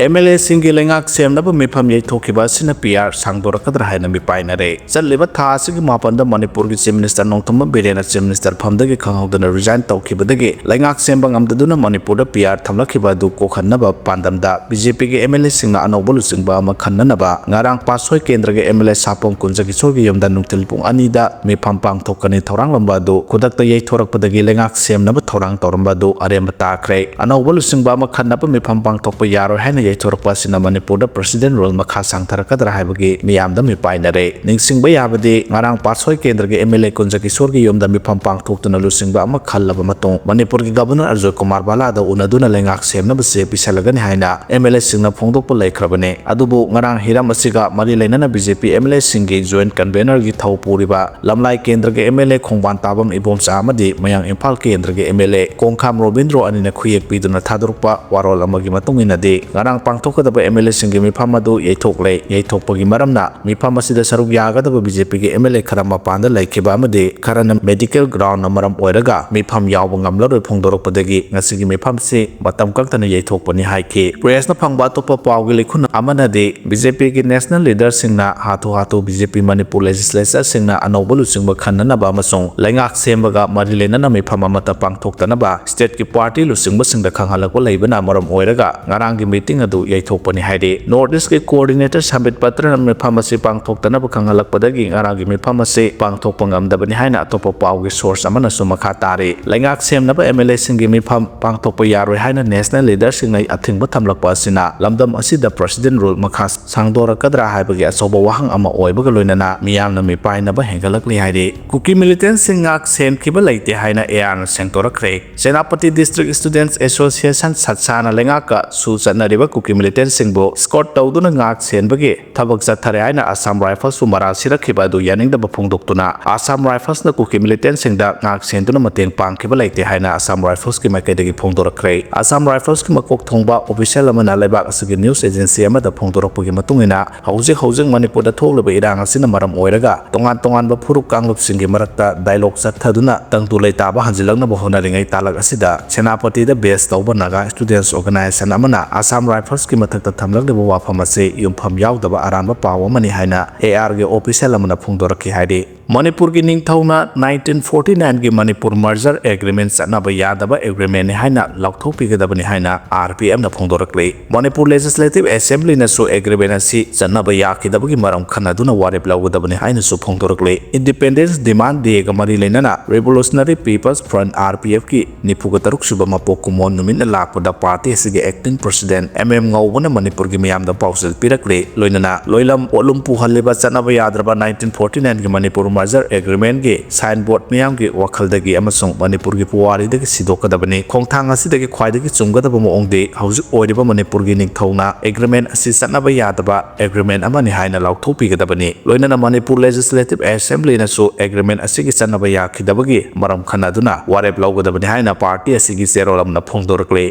M L A ꯁꯤꯡꯒꯤ ꯂꯩꯉꯥꯛ ꯁꯦꯝꯅꯕ ꯃꯤꯐꯝ ꯌꯩꯊꯣꯛꯈꯤꯕ ꯑꯁꯤꯅ P R ꯁꯥꯡꯗꯣꯔꯛꯀꯗ꯭ꯔꯥ ꯍꯥꯏꯅ ꯃꯤꯄꯥꯏꯅꯔꯦ꯫ ꯆꯠꯂꯤꯕ ꯊꯥ ꯑꯁꯤꯒꯤ ꯃꯥꯄꯟꯗ ꯃꯅꯤꯄꯨꯔꯒꯤ Chief Minister Nongthombam ꯕꯤꯔꯦꯟꯅ Chief Minister ꯐꯝꯗꯒꯤ ꯈꯪꯍꯧꯗꯅ resign ꯇꯧꯈꯤꯕꯗꯒꯤ ꯂꯩꯉꯥꯛ ꯁꯦꯝꯕ ꯉꯝꯗꯗꯨꯅ ꯃꯅꯤꯄꯨꯔꯗ P R ꯊꯝꯂꯛꯈꯤꯕ ꯑꯗꯨ ꯀꯣꯛꯍꯟꯅꯕ ꯄꯥꯟꯗꯝꯗ B J P ꯒꯤ M L A ꯁꯤꯡꯅ ꯑꯅꯧꯕ ꯂꯨꯆꯤꯡꯕ ꯑꯃ ꯈꯟꯅꯅꯕ ꯉꯔꯥꯡ ꯄꯥꯠꯁꯣꯏ ꯀꯦꯟꯗ꯭ꯔꯒꯤ M L A ꯁꯥꯄꯣꯝ ꯀꯨꯟꯖꯀꯤꯁꯣꯔꯒꯤ ꯌꯨꯝꯗ ꯅꯨꯡꯊꯤꯜ ꯄꯨꯡ ꯑꯅꯤꯗ ꯃꯤꯐꯝ ꯄꯥꯡꯊꯣꯛꯀꯅꯤ ꯊꯧꯔꯥꯡꯂꯝꯕ ꯑꯗꯨ ꯈꯨꯗꯛꯇ ꯌꯩꯊꯣꯔꯛꯄꯗꯒꯤ ꯂꯩꯉꯥꯛ ꯁꯦꯝꯅꯕ ꯊꯧꯔꯥꯡ ꯇꯧꯔꯝꯕ ꯑꯗꯨ ꯑꯔꯦꯝꯕ ꯇꯥꯈ꯭ꯔꯦ꯫ ꯑꯅꯧꯕ ꯂꯨꯆꯤꯡꯕ ꯑꯃ ꯈꯟꯅꯕ ꯃꯤꯐꯝ ꯄꯥꯡꯊꯣꯛꯄ ꯌꯥꯔꯣꯏ ꯍꯥꯏꯅ ꯌꯩꯊꯣꯔꯛꯄ ꯑꯁꯤꯅ ꯃꯅꯤꯄꯨꯔꯗ President Rule ꯃꯈꯥ ꯁꯥꯡꯊꯔꯛꯀꯗ꯭ꯔꯥ ꯍꯥꯏꯕꯒꯤ ꯃꯤꯌꯥꯝꯗ ꯃꯤꯄꯥꯏꯅꯔꯦ꯫ ꯅꯤꯡꯁꯤꯡꯕ ꯌꯥꯕꯗꯤ, ꯉꯔꯥꯡ ꯄꯥꯠꯁꯣꯏ ꯀꯦꯟꯗ꯭ꯔꯒꯤ M L A ꯀꯨꯟꯖꯀꯤꯁꯣꯔꯒꯤ ꯌꯨꯝꯗ ꯃꯤꯐꯝ ꯄꯥꯡꯊꯣꯛꯇꯨꯅ ꯂꯨꯆꯤꯡꯕ ꯑꯃ ꯈꯜꯂꯕ ꯃꯇꯨꯡ, ꯃꯅꯤꯄꯨꯔꯒꯤ Governor ꯑꯖꯣꯏ ꯀꯨꯃꯥꯔ ꯕꯂꯥꯗ ꯎꯅꯗꯨꯅ ꯂꯩꯉꯥꯛ ꯁꯦꯝꯅꯕꯁꯦ ꯄꯤꯁꯜꯂꯒꯅꯤ ꯍꯥꯏꯅ M L A ꯁꯤꯡꯅ ꯐꯣꯡꯗꯣꯛꯄ ꯂꯩꯈ꯭ꯔꯕꯅꯤ꯫ ꯑꯗꯨꯕꯨ ꯉꯔꯥꯡ ꯍꯤꯔꯝ ꯑꯁꯤꯒ ꯃꯔꯤ ꯂꯩꯅꯅ B J P M L A ꯁꯤꯡꯒꯤ Joint Convener ꯒꯤ ꯊꯧ ꯄꯨꯔꯤꯕ ꯂꯝꯂꯥꯏ ꯀꯦꯟꯗ꯭ꯔꯒꯤ M L A ꯈꯣꯡꯕꯥꯟ ꯇꯥꯕꯝ ꯏꯕꯣꯝꯆꯥ ꯑꯃꯗꯤ ꯃꯌꯥꯡ ꯏꯝꯐꯥꯜ ꯀꯦꯟꯗ꯭ꯔꯒꯤ M L A ꯀꯣꯡꯈꯥꯝ ꯔꯣꯕꯤꯟꯗ꯭ꯔꯣ ꯑꯅꯤꯅ ꯈꯨꯌꯦꯛ ꯄꯤꯗꯨꯅ ꯊꯥꯗꯣꯔꯛꯄ ꯋꯥꯔꯣꯜ ꯑꯃꯒꯤ ꯃꯇꯨꯡ ꯏꯟꯅꯗꯤ, ꯉꯔꯥꯡ ꯄꯥꯡꯊꯣꯛꯀꯗꯕ M L A ꯁꯤꯡꯒꯤ ꯃꯤꯐꯝ ꯑꯗꯨ ꯌꯩꯊꯣꯛꯂꯦ꯫ ꯌꯩꯊꯣꯛꯄꯒꯤ ꯃꯔꯝꯅ, ꯃꯤꯐꯝ ꯑꯁꯤꯗ ꯁꯔꯨꯛ ꯌꯥꯒꯗꯕ B J P ꯒꯤ M L A ꯈꯔ ꯃꯄꯥꯟꯗ ꯂꯩꯈꯤꯕ ꯑꯃꯗꯤ ꯈꯔꯅ medical ground ꯅ ꯃꯔꯝ ꯑꯣꯏꯔꯒ ꯃꯤꯐꯝ ꯌꯥꯎꯕ ꯉꯝꯂꯔꯣꯏ ꯐꯣꯡꯗꯣꯔꯛꯄꯗꯒꯤ ꯉꯁꯤꯒꯤ ꯃꯤꯐꯝꯁꯤ ꯃꯇꯝ ꯀꯛꯇꯅ ꯌꯩꯊꯣꯛꯄꯅꯤ ꯍꯥꯏꯈꯤ꯫ Press ꯅ ꯐꯪꯕ ꯑꯇꯣꯞꯄ ꯄꯥꯎꯒꯤ ꯂꯤꯈꯨꯟ ꯑꯃꯅꯗꯤ, B J P ꯒꯤ national leader ꯁꯤꯡꯅ ꯍꯥꯊꯨ ꯍꯥꯊꯨ B J P Manipur legislature ꯁꯤꯡꯅ ꯑꯅꯧꯕ ꯂꯨꯆꯤꯡꯕ ꯈꯟꯅꯅꯕ ꯑꯃꯁꯨꯡ ꯂꯩꯉꯥꯛ ꯁꯦꯝꯕꯒ ꯃꯔꯤ ꯂꯩꯅꯅ ꯃꯤꯐꯝ ꯑꯃꯠꯇ ꯄꯥꯡꯊꯣꯛꯇꯅꯕ state ꯀꯤ party ꯂꯨꯆꯤꯡꯕꯁꯤꯡꯗ ꯈꯪꯍꯜꯂꯛꯄ ꯂꯩꯕꯅ ꯃꯔꯝ ꯑꯣꯏꯔꯒ ꯉꯔꯥꯡꯒꯤ meeting ꯑꯗꯨ ꯌꯩꯊꯣꯛꯄꯅꯤ ꯍꯥꯏꯔꯤ꯫ North East ꯀꯤ coordinator ꯁꯝꯕꯤꯠ ꯄꯇ꯭ꯔꯅ ꯃꯤꯐꯝ ꯑꯁꯤ ꯄꯥꯡꯊꯣꯛꯇꯅꯕ ꯈꯪꯍꯜꯂꯛꯄꯗꯒꯤ ꯉꯔꯥꯡꯒꯤ ꯃꯤꯐꯝ ꯑꯁꯤ ꯄꯥꯡꯊꯣꯛꯄ ꯉꯝꯗꯕꯅꯤ ꯍꯥꯏꯅ ꯑꯇꯣꯞꯄ ꯄꯥꯎꯒꯤ source ꯑꯃꯅꯁꯨ ꯃꯈꯥ ꯇꯥꯔꯤ꯫ ꯂꯩꯉꯥꯛ ꯁꯦꯝꯅꯕ M L A ꯁꯤꯡꯒꯤ ꯃꯤꯐꯝ ꯄꯥꯡꯊꯣꯛꯄ ꯌꯥꯔꯣꯏ ꯍꯥꯏꯅ national leader ꯁꯤꯡꯅ ꯑꯊꯤꯡꯕ ꯊꯝꯂꯛꯄ ꯑꯁꯤꯅ ꯂꯝꯗꯝ ꯑꯁꯤꯗ President Rule ꯃꯈꯥ ꯁꯥꯡꯗꯣꯔꯛꯀꯗ꯭ꯔꯥ ꯍꯥꯏꯕꯒꯤ ꯑꯆꯧꯕ ꯋꯥꯍꯪ ꯑꯃ ꯑꯣꯏꯕꯒ ꯂꯣꯏꯅꯅ ꯃꯤꯌꯥꯝꯅ ꯃꯤꯄꯥꯏꯅꯕ ꯍꯦꯟꯒꯠꯂꯛꯂꯤ ꯍꯥꯏꯔꯤ꯫ ꯀꯨꯀꯤ militant ꯁꯤꯡ ꯉꯥꯛ ꯁꯦꯟꯈꯤꯕ ꯂꯩꯇꯦ ꯍꯥꯏꯅ A R ꯅ ꯁꯦꯡꯗꯣꯔꯛꯈ꯭ꯔꯦ꯫ ꯁꯦꯅꯥꯄꯇꯤ District Students Association, ꯁꯠꯁꯥꯅ ꯂꯩꯉꯥꯛꯀ ꯁꯨ ꯆꯠꯅꯔꯤꯕ ꯀꯨꯀꯤ militant ꯁꯤꯡꯕꯨ escort ꯇꯧꯗꯨꯅ ꯉꯥꯛ ꯁꯦꯟꯕꯒꯤ ꯊꯕꯛ ꯆꯠꯊꯔꯦ ꯍꯥꯏꯅ Assam Rifles ꯄꯨ ꯃꯔꯥꯜ ꯁꯤꯔꯛꯈꯤꯕ ꯑꯗꯨ ꯌꯥꯅꯤꯡꯗꯕ ꯐꯣꯡꯗꯣꯛꯇꯨꯅ Assam Rifles ꯅ ꯀꯨꯀꯤ militant ꯁꯤꯡꯗ ꯉꯥꯛ ꯁꯦꯟꯗꯨꯅ ꯃꯇꯦꯡ ꯄꯥꯡꯈꯤꯕ ꯂꯩꯇꯦ ꯍꯥꯏꯅ Assam Rifles ꯀꯤ ꯃꯥꯏꯀꯩꯗꯒꯤ ꯐꯣꯡꯗꯣꯔꯛꯈ꯭ꯔꯦ꯫ Assam Rifles ꯀꯤ ꯃꯀꯣꯛ ꯊꯣꯡꯕ official ꯑꯃꯅ ꯂꯩꯕꯥꯛ ꯑꯁꯤꯒꯤ news agency ꯑꯃꯗ ꯐꯣꯡꯗꯣꯔꯛꯄꯒꯤ ꯃꯇꯨꯡ ꯏꯟꯅ, ꯍꯧꯖꯤꯛ ꯍꯧꯖꯤꯛ ꯃꯅꯤꯄꯨꯔꯗ ꯊꯣꯛꯂꯤꯕ ꯏꯔꯥꯡ ꯑꯁꯤꯅ ꯃꯔꯝ ꯑꯣꯏꯔꯒ ꯇꯣꯉꯥꯟ ꯇꯣꯉꯥꯟꯕ ꯐꯨꯔꯨꯞ ꯀꯥꯡꯂꯨꯞꯁꯤꯡꯒꯤ ꯃꯔꯛꯇ dialogue ꯆꯠꯊꯗꯨꯅ ꯇꯪꯗꯨ ꯂꯩꯇꯥꯕ ꯍꯟꯖꯤꯜꯂꯛꯅꯕ ꯍꯣꯠꯅꯔꯤꯉꯩ ꯇꯥꯂꯛ ꯑꯁꯤꯗ ꯁꯦꯅꯥꯄꯇꯤꯗ base ꯇꯧꯕ Naga Students Organisation ꯑꯃꯅ Assam Rifles ꯀꯤ ꯃꯊꯛꯇ ꯊꯝꯂꯛꯂꯤꯕ ꯋꯥꯐꯝ ꯑꯁꯤ ꯌꯨꯝꯐꯝ ꯌꯥꯎꯗꯕ ꯑꯔꯥꯟꯕ ꯄꯥꯎ ꯑꯃꯅꯤ ꯍꯥꯏꯅ A R ꯒꯤ official ꯑꯃꯅ ꯐꯣꯡꯗꯣꯔꯛꯈꯤ ꯍꯥꯏꯔꯤ꯫ ꯃꯅꯤꯄꯨꯔꯒꯤ ꯅꯤꯡꯊꯧꯅ nineteen forty nine ꯒꯤ ꯃꯅꯤꯄꯨꯔ merger agreement ꯆꯠꯅꯕ ꯌꯥꯗꯕ agreement ꯅꯤ ꯍꯥꯏꯅ ꯂꯥꯎꯊꯣꯛꯄꯤꯒꯗꯕꯅꯤ ꯍꯥꯏꯅ R P F ꯅ ꯐꯣꯡꯗꯣꯔꯛꯂꯤ꯫ ꯃꯅꯤꯄꯨꯔ Legislative Assembly ꯅꯁꯨ agreement ꯑꯁꯤ ꯆꯠꯅꯕ ꯌꯥꯈꯤꯗꯕꯒꯤ ꯃꯔꯝ ꯈꯟꯅꯗꯨꯅ ꯋꯥꯔꯦꯞ ꯂꯧꯒꯗꯕꯅꯤ ꯍꯥꯏꯅꯁꯨ ꯐꯣꯡꯗꯣꯔꯛꯂꯤ꯫ Independence Demand Day ꯒ ꯃꯔꯤ ꯂꯩꯅꯅ Revolutionary People's Front, R P F ꯀꯤ ꯅꯤꯐꯨꯒ ꯇꯔꯨꯛ ꯁꯨꯕ ꯃꯄꯣꯛ ꯀꯨꯝꯑꯣꯟ ꯅꯨꯃꯤꯠꯅ ꯂꯥꯛꯄꯗ party ꯑꯁꯤꯒꯤ acting president M ꯑꯦꯝ ꯉꯧꯕꯅ ꯃꯅꯤꯄꯨꯔꯒꯤ ꯃꯤꯌꯥꯝꯗ ꯄꯥꯎꯖꯦꯜ ꯄꯤꯔꯛꯂꯤ꯫ ꯂꯣꯏꯅꯅ ꯂꯣꯏꯂꯝ ꯄꯣꯠꯂꯨꯝ ꯄꯨꯍꯜꯂꯤꯕ ꯆꯠꯅꯕ ꯌꯥꯗ꯭ꯔꯕ nineteen forty nine ꯒꯤ ꯃꯅꯤꯄꯨꯔ merger agreement ꯒꯤ sign board ꯃꯤꯌꯥꯝꯒꯤ ꯋꯥꯈꯜꯗꯒꯤ ꯑꯃꯁꯨꯡ ꯃꯅꯤꯄꯨꯔꯒꯤ ꯄꯨꯋꯥꯔꯤꯗꯒꯤ ꯁꯤꯗꯣꯛꯀꯗꯕꯅꯤ꯫ ꯈꯣꯡꯊꯥꯡ ꯑꯁꯤꯗꯒꯤ ꯈ꯭ꯋꯥꯏꯗꯒꯤ ꯆꯨꯝꯒꯗꯕ ꯃꯑꯣꯡꯗꯤ ꯍꯧꯖꯤꯛ ꯑꯣꯏꯔꯤꯕ ꯃꯅꯤꯄꯨꯔꯒꯤ ꯅꯤꯡꯊꯧꯅ agreement ꯑꯁꯤ ꯆꯠꯅꯕ ꯌꯥꯗꯕ agreement ꯑꯃꯅꯤ ꯍꯥꯏꯅ ꯂꯥꯎꯊꯣꯛꯄꯤꯒꯗꯕꯅꯤ꯫ ꯂꯣꯏꯅꯅ ꯃꯅꯤꯄꯨꯔ Legislative Assembly ꯅꯁꯨ agreement ꯑꯁꯤꯒꯤ ꯆꯠꯅꯕ ꯌꯥꯈꯤꯗꯕꯒꯤ ꯃꯔꯝ ꯈꯟꯅꯗꯨꯅ ꯋꯥꯔꯦꯞ ꯂꯧꯒꯗꯕꯅꯤ ꯍꯥꯏꯅ party ꯑꯁꯤꯒꯤ ꯆꯦꯔꯣꯜ ꯑꯃꯅ ꯐꯣꯡꯗꯣꯔꯛꯂꯤ꯫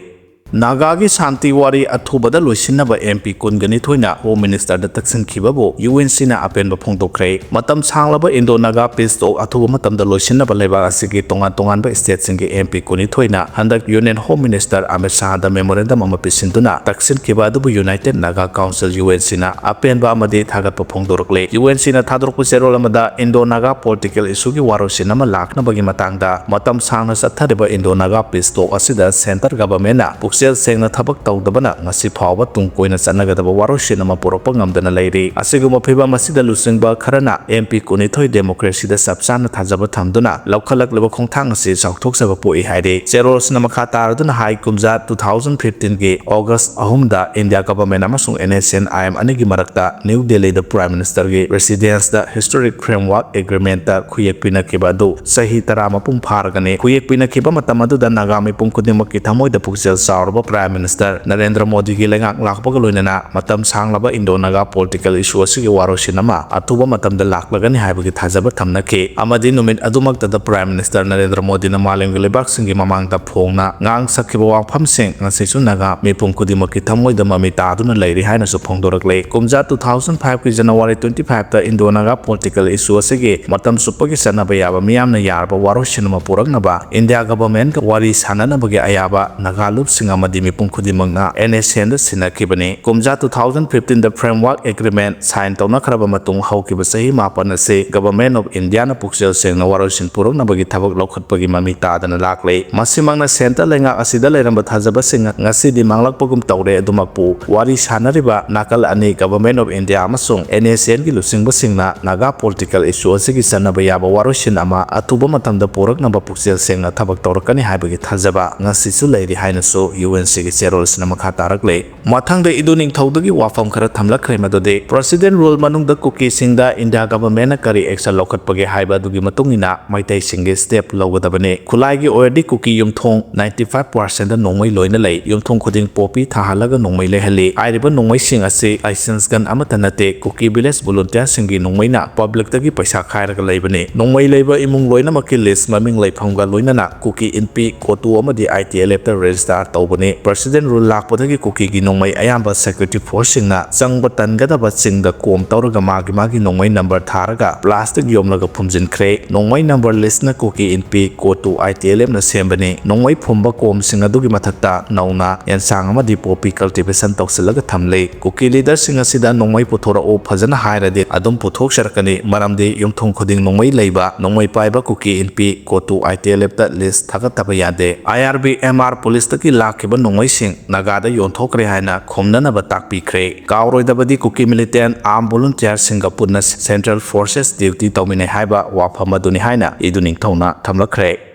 ꯅꯥꯒꯥꯒꯤ ꯁꯥꯟꯇꯤ ꯋꯥꯔꯤ ꯑꯊꯨꯕꯗ ꯂꯣꯏꯁꯤꯟꯅꯕ M P ꯀꯨꯟꯒ ꯅꯤꯊꯣꯏꯅ Home Minister ꯗ ꯇꯛꯁꯤꯟꯈꯤꯕꯕꯨ U N C ꯅ ꯑꯄꯦꯟꯕ ꯐꯣꯡꯗꯣꯛꯈ꯭ꯔꯦ꯫ ꯃꯇꯝ ꯁꯥꯡꯂꯕ Indo-Naga peace talk ꯑꯊꯨꯕ ꯃꯇꯝꯗ ꯂꯣꯏꯁꯤꯟꯅꯕ ꯂꯩꯕꯥꯛ ꯑꯁꯤꯒꯤ ꯇꯣꯉꯥꯟ ꯇꯣꯉꯥꯟꯕ state ꯁꯤꯡꯒꯤ M P ꯀꯨꯟꯅꯤꯊꯣꯏꯅ ꯍꯟꯗꯛ Union Home Minister Amit ꯁꯥꯍꯗ memorandum ꯑꯃ ꯄꯤꯁꯤꯟꯗꯨꯅ ꯇꯛꯁꯤꯟꯈꯤꯕ ꯑꯗꯨꯕꯨ United Naga Council, U N C ꯅ ꯑꯄꯦꯟꯕ ꯑꯃꯗꯤ ꯊꯥꯒꯠꯄ ꯐꯣꯡꯗꯣꯔꯛꯂꯦ꯫ U N C ꯅ ꯊꯥꯗꯣꯔꯛꯄ ꯆꯦꯔꯣꯜ ꯑꯃꯗ Indo-Naga political issue ꯒꯤ ꯋꯥꯔꯣꯏꯁꯤꯟ ꯑꯃ ꯂꯥꯛꯅꯕꯒꯤ ꯃꯇꯥꯡꯗ ꯃꯇꯝ ꯁꯥꯡꯅ ꯆꯠꯊꯔꯤꯕ Indo-Naga peace talk ꯑꯁꯤꯗ centre government ꯅ ꯄꯨꯛꯆꯦꯜ ꯁꯦꯡꯅ ꯊꯕꯛ ꯇꯧꯗꯕꯅ ꯉꯁꯤ ꯐꯥꯎꯕ ꯇꯨꯡ ꯀꯣꯏꯅ ꯆꯠꯅꯒꯗꯕ ꯋꯥꯔꯣꯏꯁꯤꯟ ꯑꯃ ꯄꯨꯔꯛꯄ ꯉꯝꯗꯅ ꯂꯩꯔꯤ꯫ ꯑꯁꯤꯒꯨꯝꯕ ꯐꯤꯚꯝ ꯑꯁꯤꯗ ꯂꯨꯆꯤꯡꯕ ꯈꯔꯅ M P ꯀꯨꯟꯅꯤꯊꯣꯏ democracy ꯗ ꯆꯞ ꯆꯥꯅ ꯊꯥꯖꯕ ꯊꯝꯗꯨꯅ ꯂꯧꯈꯠꯂꯛꯂꯤꯕ ꯈꯣꯡꯊꯥꯡ ꯑꯁꯤ ꯆꯥꯎꯊꯣꯛꯆꯕ ꯄꯣꯛꯏ ꯍꯥꯏꯔꯤ꯫ ꯆꯦꯔꯣꯜꯁꯤꯅ ꯃꯈꯥ ꯇꯥꯔꯗꯨꯅ ꯍꯥꯏ, ꯀꯨꯝꯖꯥ two thousand fifteen ꯒꯤ August ꯑꯍꯨꯝꯗ India government ꯑꯃꯁꯨꯡ N S C N I M ꯑꯅꯤꯒꯤ ꯃꯔꯛꯇ New Delhi ꯗ Prime Minister ꯒꯤ residence ꯇ historic framework agreement ꯇ ꯈꯨꯌꯦꯛ ꯄꯤꯅꯈꯤꯕ ꯑꯗꯨ ꯆꯍꯤ ꯇꯔꯥ ꯃꯄꯨꯡ ꯐꯥꯔꯒꯅꯤ꯫ ꯈꯨꯌꯦꯛ ꯄꯤꯅꯈꯤꯕ ꯃꯇꯝ ꯑꯗꯨꯗ ꯅꯥꯒꯥ ꯃꯤꯄꯨꯝ ꯈꯨꯗꯤꯡꯃꯛꯀꯤ ꯊꯃꯣꯏꯗ ꯄꯨꯛꯆꯦꯜ ꯆꯥꯎꯔꯕ Prime Minister ꯅꯔꯦꯟꯗ꯭ꯔ ꯃꯣꯗꯤꯒꯤ ꯂꯩꯉꯥꯛ ꯂꯥꯛꯄꯒ ꯂꯣꯏꯅꯅ ꯃꯇꯝ ꯁꯥꯡꯂꯕ Indo-Naga political issue ꯑꯁꯤꯒꯤ ꯋꯥꯔꯣꯏꯁꯤꯟ ꯑꯃ ꯑꯊꯨꯕ ꯃꯇꯝꯗ ꯂꯥꯛꯂꯒꯅꯤ ꯍꯥꯏꯕꯒꯤ ꯊꯥꯖꯕ ꯊꯝꯅꯈꯤ꯫ ꯑꯃꯗꯤ ꯅꯨꯃꯤꯠ ꯑꯗꯨꯃꯛꯇꯗ Prime Minister ꯅꯔꯦꯟꯗ꯭ꯔ ꯃꯣꯗꯤꯅ ꯃꯥꯂꯦꯝꯒꯤ ꯂꯩꯕꯥꯛꯁꯤꯡꯒꯤ ꯃꯃꯥꯡꯗ ꯐꯣꯡꯅ ꯉꯥꯡ ꯁꯛꯈꯤꯕ ꯋꯥꯐꯝꯁꯤꯡ ꯉꯁꯤꯁꯨ ꯅꯥꯒꯥ ꯃꯤꯄꯨꯝ ꯈꯨꯗꯤꯡꯃꯛꯀꯤ ꯊꯃꯣꯏꯗ ꯃꯃꯤ ꯇꯥꯗꯨꯅ ꯂꯩꯔꯤ ꯍꯥꯏꯅꯁꯨ ꯐꯣꯡꯗꯣꯔꯛꯂꯦ꯫ ꯀꯨꯝꯖꯥ two thousand five ꯀꯤ January twenty five ꯇ Indo-Naga political issue ꯑꯁꯤꯒꯤ ꯃꯇꯝ ꯆꯨꯞꯄꯒꯤ ꯆꯠꯅꯕ ꯌꯥꯕ ꯃꯤꯌꯥꯝꯅ ꯌꯥꯔꯕ ꯋꯥꯔꯣꯏꯁꯤꯟ ꯑꯃ ꯄꯨꯔꯛꯅꯕ India government ꯒ ꯋꯥꯔꯤ ꯁꯥꯅꯅꯕꯒꯤ ꯑꯌꯥꯕ ꯅꯥꯒꯥ ꯂꯨꯞꯁꯤꯡ ꯑꯃꯗꯤ ꯃꯤꯄꯨꯝ ꯈꯨꯗꯤꯡꯃꯛꯅ N S C N ꯗ ꯁꯤꯟꯅꯈꯤꯕꯅꯤ꯫ ꯀꯨꯝꯖꯥ two thousand fifteen ꯗ framework agreement sign ꯇꯧꯅꯈ꯭ꯔꯕ ꯃꯇꯨꯡ ꯍꯧꯈꯤꯕ ꯆꯍꯤ ꯃꯥꯄꯟ ꯑꯁꯤ Government of India ꯅ ꯄꯨꯛꯆꯦꯜ ꯁꯦꯡꯅ ꯋꯥꯔꯣꯏꯁꯤꯟ ꯄꯨꯔꯛꯅꯕꯒꯤ ꯊꯕꯛ ꯂꯧꯈꯠꯄꯒꯤ ꯃꯃꯤ ꯇꯥꯗꯅ ꯂꯥꯛꯂꯦ꯫ ꯃꯁꯤꯃꯛꯅ centre ꯂꯩꯉꯥꯛ ꯑꯁꯤꯗ ꯂꯩꯔꯝꯕ ꯊꯥꯖꯕꯁꯤꯡ ꯉꯁꯤꯗꯤ ꯃꯥꯡꯂꯛꯄꯒꯨꯝ ꯇꯧꯔꯦ꯫ ꯑꯗꯨꯃꯛꯄꯨ ꯋꯥꯔꯤ ꯁꯥꯅꯔꯤꯕ ꯅꯥꯀꯜ ꯑꯅꯤ Government of India ꯑꯃꯁꯨꯡ N S C N ꯒꯤ ꯂꯨꯆꯤꯡꯕꯁꯤꯡꯅ ꯅꯥꯒꯥ political issue ꯑꯁꯤꯒꯤ ꯆꯠꯅꯕ ꯌꯥꯕ ꯋꯥꯔꯣꯏꯁꯤꯟ ꯑꯃ ꯑꯊꯨꯕ ꯃꯇꯝꯗ ꯄꯨꯔꯛꯅꯕ ꯄꯨꯛꯆꯦꯜ ꯁꯦꯡꯅ ꯊꯕꯛ ꯇꯧꯔꯛꯀꯅꯤ ꯍꯥꯏꯕꯒꯤ ꯊꯥꯖꯕ ꯉꯁꯤꯁꯨ ꯂꯩꯔꯤ ꯍꯥꯏꯅꯁꯨ ꯌꯨ ꯑꯦꯟ ꯁꯤꯒꯤ ꯆꯦꯔꯣꯜꯁꯤꯅ ꯃꯈꯥ ꯇꯥꯔꯛꯂꯦ꯫ ꯃꯊꯪꯗ ꯏꯗꯨ ꯅꯤꯡꯊꯧꯗꯒꯤ ꯋꯥꯐꯝ ꯈꯔ ꯊꯝꯂꯛꯈ꯭ꯔꯦ, ꯃꯗꯨꯗꯤ President Rule ꯃꯅꯨꯡꯗ ꯀꯨꯀꯤꯁꯤꯡꯗ ꯏꯟꯗꯤꯌꯥ ꯒꯚꯔꯟꯃꯦꯟꯠꯅ ꯀꯔꯤ action ꯂꯧꯈꯠꯄꯒꯦ ꯍꯥꯏꯕ ꯑꯗꯨꯒꯤ ꯃꯇꯨꯡ ꯏꯟꯅ ꯃꯩꯇꯩꯁꯤꯡꯒꯤ step ꯂꯧꯒꯗꯕꯅꯤ꯫ ꯈꯨꯂꯥꯏꯒꯤ ꯑꯣꯏꯔꯗꯤ ꯀꯨꯀꯤ ꯌꯨꯝꯊꯣꯡ ninety five percent ꯅꯣꯡꯃꯩ ꯂꯣꯏꯅ ꯂꯩ꯫ ꯌꯨꯝꯊꯣꯡ ꯈꯨꯗꯤꯡ poppy ꯊꯥꯍꯜꯂꯒ ꯅꯣꯡꯃꯩ ꯂꯩꯍꯜꯂꯤ꯫ ꯍꯥꯏꯔꯤꯕ ꯅꯣꯡꯃꯩꯁꯤꯡ ꯑꯁꯤ license gun ꯑꯃꯠꯇ ꯅꯠꯇꯦ꯫ ꯀꯨꯀꯤ village volunteerꯁꯤꯡꯒꯤ ꯅꯣꯡꯃꯩꯅ publicꯇꯒꯤ ꯄꯩꯁꯥ ꯈꯥꯏꯔꯒ ꯂꯩꯕꯅꯤ꯫ ꯅꯣꯡꯃꯩ ꯂꯩꯕ ꯏꯃꯨꯡ ꯂꯣꯏꯅꯃꯛꯀꯤ list, ꯃꯃꯤꯡ, ꯂꯩꯐꯝꯒ ꯂꯣꯏꯅꯅ ꯀꯨꯀꯤ ꯏꯟꯄꯤ, ꯀꯣꯇꯨ ꯑꯃꯗꯤ ꯑꯥꯏ ꯇꯤ ꯑꯦꯜ ꯑꯦꯐꯇ register ꯇꯧꯕꯅꯤ꯫ President Rule ꯂꯥꯛꯄꯗꯒꯤ ꯀꯨꯀꯤꯒꯤ ꯅꯣꯡꯃꯩ ꯑꯌꯥꯝꯕ security forceꯁꯤꯡꯅ ꯆꯪꯕ ꯇꯟꯒꯗꯕ ꯆꯤꯡꯗ ꯀꯣꯝ ꯇꯧꯔꯒ ꯃꯥꯒꯤ ꯃꯥꯒꯤ ꯅꯣꯡꯃꯩ number ꯊꯥꯔꯒ plastic ꯌꯣꯝꯂꯒ ꯐꯨꯝꯖꯤꯟꯈ꯭ꯔꯦ꯫ ꯅꯣꯡꯃꯩ number listꯅ ꯀꯨꯀꯤ ꯏꯟꯄꯤ, ꯀꯣꯇꯨ, ꯑꯥꯏ ꯇꯤ ꯑꯦꯜ ꯑꯦꯐꯅ ꯁꯦꯝꯕꯅꯤ꯫ ꯅꯣꯡꯃꯩ ꯐꯨꯝꯕ ꯀꯣꯝꯁꯤꯡ ꯑꯗꯨꯒꯤ ꯃꯊꯛꯇ ꯅꯧꯅ ꯑꯦꯟꯁꯥꯡ ꯑꯃꯗꯤ poppy cultivationꯇꯧꯁꯤꯜꯂꯒ ꯊꯝꯂꯤ꯫ ꯀꯨꯀꯤ leaderꯁꯤꯡ ꯑꯁꯤꯗ ꯅꯣꯡꯃꯩ ꯄꯨꯊꯣꯔꯛꯎ ꯐꯖꯅ ꯍꯥꯏꯔꯗꯤ ꯑꯗꯨꯝ ꯄꯨꯊꯣꯛꯆꯔꯛꯀꯅꯤ, ꯃꯔꯝꯗꯤ ꯌꯨꯝꯊꯣꯡ ꯈꯨꯗꯤꯡ ꯅꯣꯡꯃꯩ ꯂꯩꯕ ꯅꯣꯡꯃꯩ ꯄꯥꯏꯕ ꯀꯨꯀꯤ ꯏꯟꯄꯤ, ꯀꯣꯇꯨ, ꯑꯥꯏ ꯇꯤ ꯑꯦꯜ ꯑꯦꯐꯇ list ꯊꯥꯒꯠꯇꯕ ꯌꯥꯗꯦ꯫ ꯑꯥꯏ ꯑꯥꯔ ꯕꯤ ꯑꯦꯝ ꯑꯥꯔ policeꯇꯒꯤ ꯂꯥꯛꯈꯤꯕ ꯅꯣꯡꯃꯩꯁꯤꯡ ꯅꯥꯒꯥꯗ ꯌꯣꯟꯊꯣꯛꯈ꯭ꯔꯦ ꯍꯥꯏꯅ ꯈꯨꯝꯅꯅꯕ ꯇꯥꯛꯄꯤꯈ꯭ꯔꯦ꯫ ꯀꯥꯎꯔꯣꯏꯗꯕꯗꯤ ꯀꯨꯀꯤ militant armed volunteerꯁꯤꯡꯒ ꯄꯨꯟꯅ central forces duty ꯇꯧꯃꯤꯟꯅꯩ ꯍꯥꯏꯕ ꯋꯥꯐꯝ ꯑꯗꯨꯅꯤ ꯍꯥꯏꯅ ꯏꯗꯨ ꯅꯤꯡꯊꯧꯅ ꯊꯝꯂꯛꯈ꯭ꯔꯦ꯫